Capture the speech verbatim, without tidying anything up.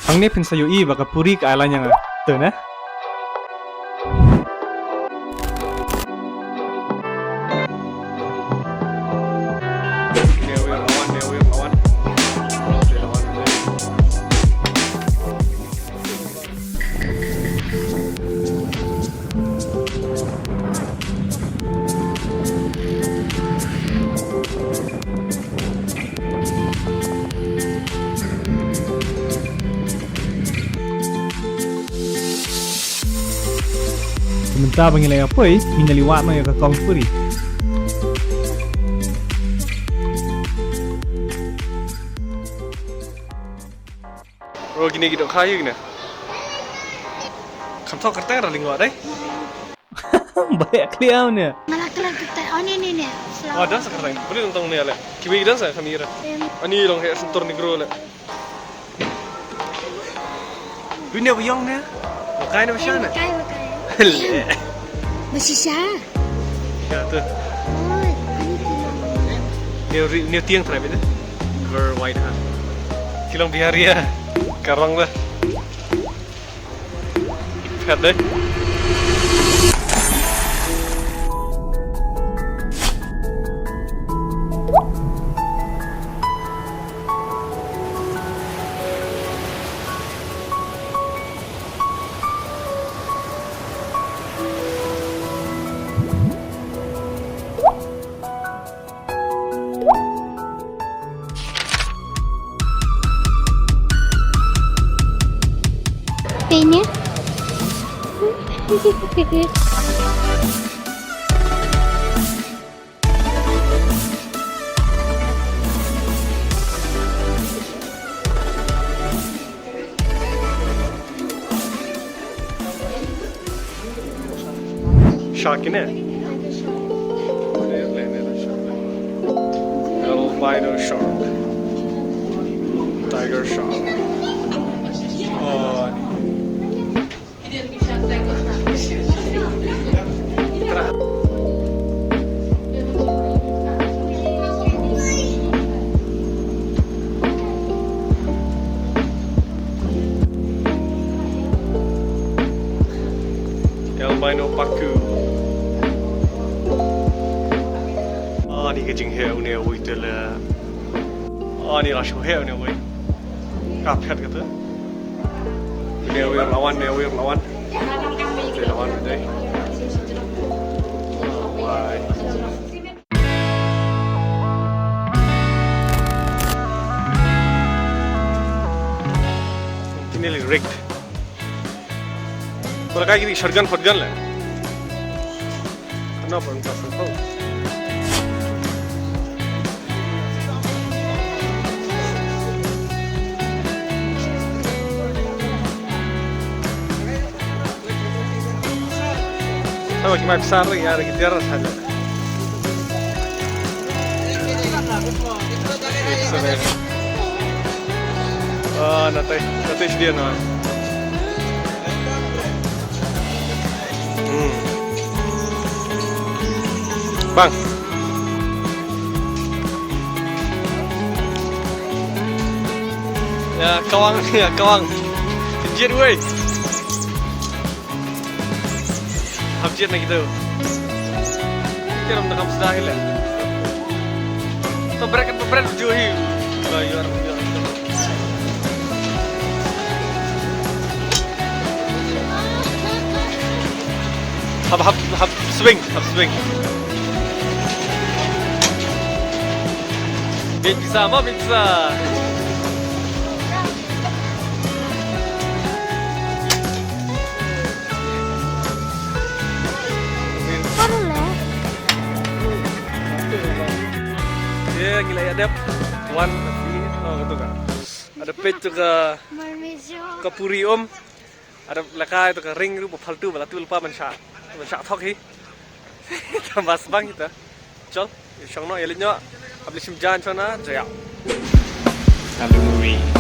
Hangne phin sa ïohi ba ka puri ka ai laiñ ïa nga. To ne? Mynta ba ngi la ïa poi, ngin ïa leit wad noh ïa ka kong puri. Bro, kine ki dohkha hi kine. Kham thok kyrteng ra lyngngoh dei. Ba ïa khlieh ne. Nga la klet kyrteng. Oh, ne, ne, ne. Oh, flower. Dang sa kyrteng. Beli tong tong ne le. Kiwi dang sa kami ra. Em. Ani long he sentor negro le. Dunia ba ïong ne. Makai ne ba sha ne. Makai, makai. Le. Ba shisha. Sha tu. Oi, ani ki long. Neu ri, neu tiang trai bit ne. Ger wai da. Ki long biharia. Karong da. Phet dei. Pei ne? Shark ine. Albino shark. Tiger shark. Oh. Albino paku. Ani ka jingheh une uwei te le. Ani la shu heh une uwei. Ka phet kata. Une uwei la wan, une uwei la wan. Te la wan une. Wai. Kine li rigged. Ko la kai kini shotgun, shotgun le. Ano pang pasang ko. Tama ki ma pisa ri ya ri ki tiar sa. Ah, natai, natai sih dia na. Hmm. Bang. Ya, kawang, ya, kawang. Kejit, weh. Hap jied na kita. Kita ram takam sudah hi le. To brek, to brek ju hi. Ba yuar. Hap, hap, hap swing, hap swing. Bin bisa, ma bin bisa. Ye, ngi la ïa dep. Wan, oh, katu ka. Ada peit tu ka, ka puri um. Ada lehkai tu ka ring ruh ba phaltu ba la tu lypa ban shah. Ban shah thok hi. Tang ba sbang kita. Chol, shong noh, ïa leit noh. Hap leit shim jan shong na, jaya. Kaluri.